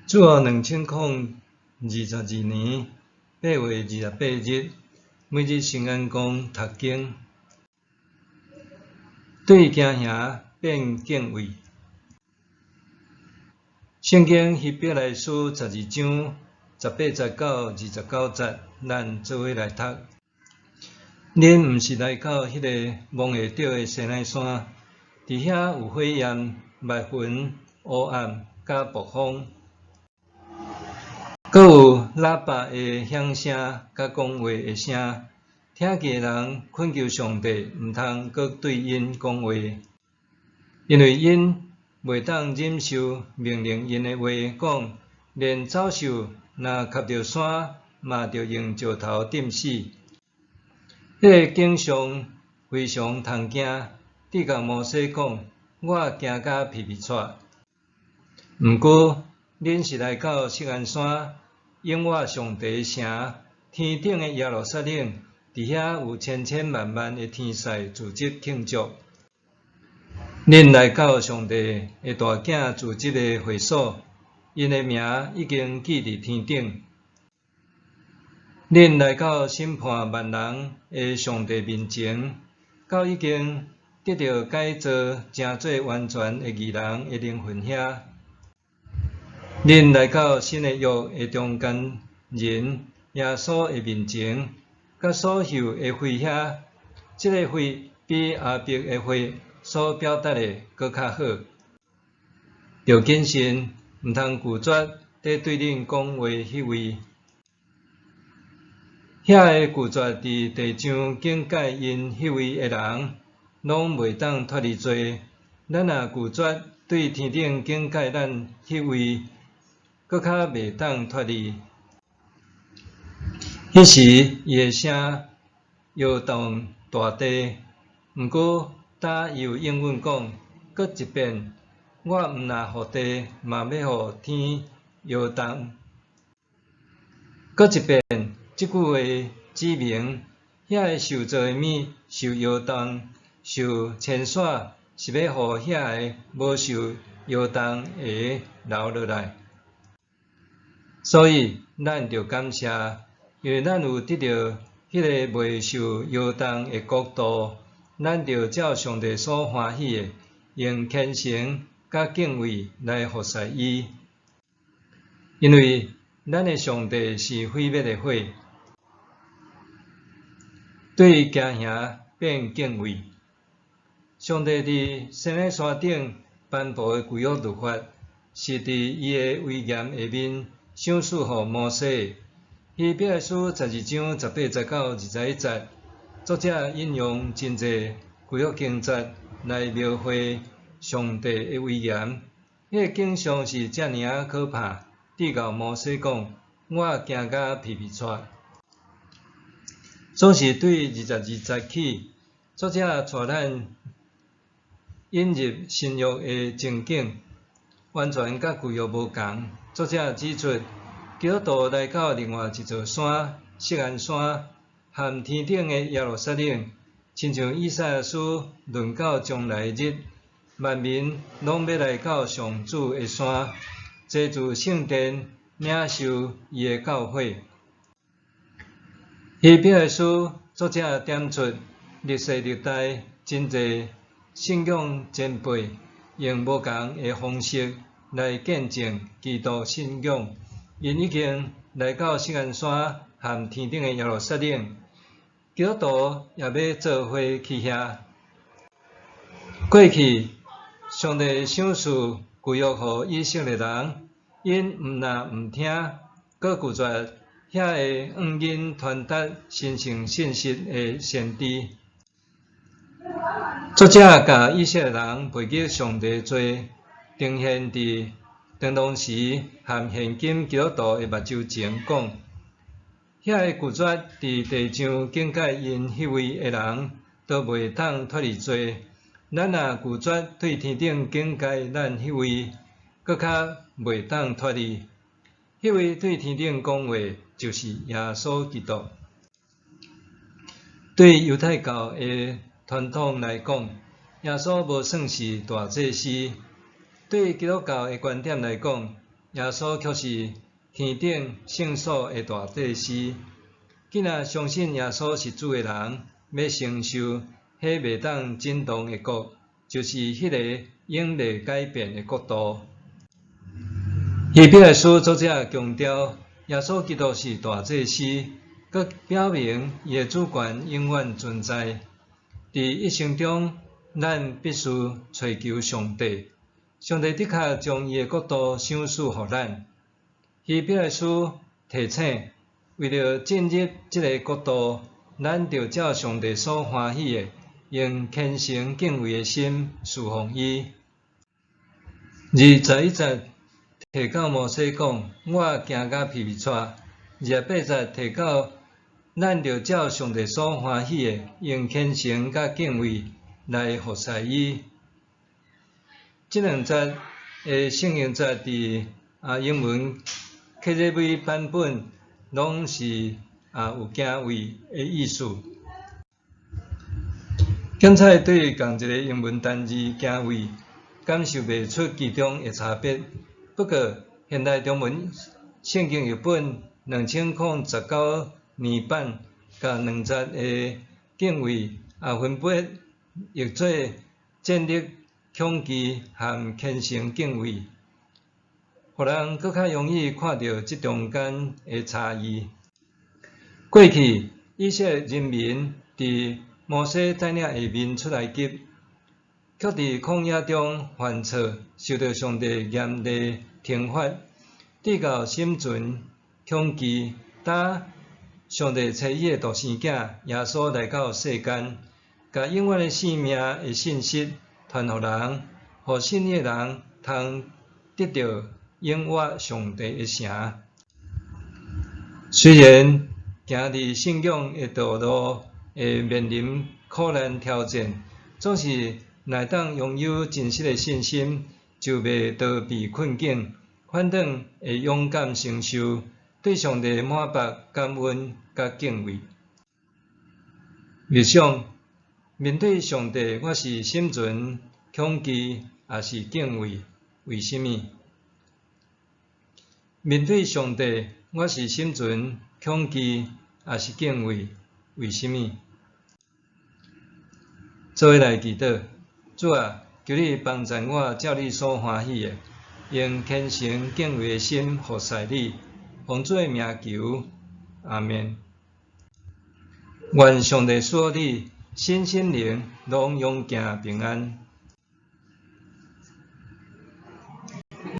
主後2022年8月28日，每日聖言講讀經，對驚嚇變敬畏。聖經希伯來書12章18節到29節，咱做伙來讀。恁毋是來到彼个摸會著的西奈山，佇遐有火焰、密雲、烏暗佮暴風，閣有喇叭的響聲佮講話的聲，聽見的人懇求上帝毋通閣對𪜶講話，因為𪜶袂當忍受命令𪜶的話，講連走獸若磕著山，嘛著用石頭釘死。彼个景象非常通驚，致共摩西講：我驚甲皮皮掣。毋過，恁是來到錫安山，永活上帝的城，天頂的耶路撒冷，佇遐有千千萬萬的天使聚集慶祝。恁來到上帝的大囝聚集的會所，𪜶的名已經記佇天頂。恁來到審判萬人的上帝面前，到已經得著改造成做完全的義人的靈魂遐。恁來到新的約的中間人耶穌的面前，佮所受的血遐，這个血比亞伯的血所表達的閣較好。著謹慎，毋通拒絕佇對恁講話彼位。遐个拒絕佇地上警戒𪜶彼位的人，攏袂當脫離罪。咱若拒絕對天頂警戒咱彼位，閣較袂當脫離。彼時，伊的聲搖動大地，毋過，今伊又應允講：閣一遍，我毋若予地，嘛欲予天搖動。閣一遍，這句話指明，遐个受造的物受搖動、受遷徙，是欲予遐个無受搖動的留落來。所以，咱著感謝，因為咱有得著彼个袂受搖動的國度，咱著照上帝所歡喜的，用虔誠佮敬畏來服侍伊。因為咱的上帝是毀滅的火，對驚嚇變敬畏。上帝佇西奈山頂頒布的舊約律法，是佇伊的威嚴下面賞賜予摩西。希伯來書12章18節到21節，作者引用真濟舊約經節來描繪上帝的威嚴。彼个景象是遮爾仔可怕，致共摩西講：我驚甲皮皮掣。總是對22節起，作者帶咱引入新約的情景，完全佮舊約無仝。作者指出，基督徒來到另外一座山——錫安山，和天頂的耶路撒冷，親像以賽亞書論到將來日，萬民攏欲來到上主的山，濟住聖殿，領受伊的教誨。希伯來書作者點出歷世歷代真濟信仰前輩用無仝的方式來見證基督信仰，𪜶已經來到錫安山和天頂的耶路撒冷，基督徒也欲做伙去遐。過去，上帝賞賜舊約予以色列人，𪜶毋若毋聽，閣拒絕遐个向𪜶傳達神聖信息的先知。作者共以色列人背逆上帝的罪，呈現佇當當時和現今基督徒的目睭前，講：遐个拒絕佇地上警戒𪜶彼位的人，都袂當脫離罪。咱若拒絕對天頂警戒咱彼位，閣較袂當脫離。彼位對天頂講話，就是耶穌基督。對猶太教的傳統來講，耶穌無算是大祭司；對基督教的觀點來講，耶穌卻是天頂聖所的大祭司。既若相信耶穌是主的人，欲承受彼袂當震動的國，就是彼个永袂改變的國度。希伯來書作者強調，耶穌基督是大祭司，閣表明伊的主權永遠存在。佇一生中，咱必須揣求上帝。上帝的確將伊的國度賞賜予咱。希伯來書提醒，為著進入這个國度，咱著照上帝所歡喜的，用虔誠敬畏的心事奉伊。21節提到摩西講：我驚甲皮皮掣。28節提到，咱著照上帝所歡喜的，用虔誠佮敬畏來服侍伊。這兩節的聖經節佇英文 KJV 版本攏是有敬畏的意思。檢採對仝一个英文單字敬畏，感受袂出其中的差別。不過，現代中文聖經譯本2019年版，共兩節的敬畏分別譯做戰慄恐懼和虔誠敬畏，予人閣較容易看著這中間的差異。過去以色列人民佇摩西帶領下面出埃及，卻佇曠野中犯錯，受著上帝嚴厲懲罰，直到心存恐懼。當上帝差伊的獨生囝耶穌來到世間，共永遠的生命的信息傳予人，予信伊的人通得著永活上帝的城。雖然行佇信仰的道路會面臨苦難挑戰，總是若會當擁有真實的信心，就袂逃避困境，反轉會勇敢承受，對上帝滿腹感恩佮敬畏。默想，面對上帝，我是心存恐懼，抑是敬畏？為什麼？面對上帝，我是心存恐懼，抑是敬畏？為什麼？做伙來祈禱，主啊，求你幫助我，照你所歡喜的，用虔誠敬畏的心服侍你，奉主的名求，阿們。願上帝賜予你身心靈攏勇健平安。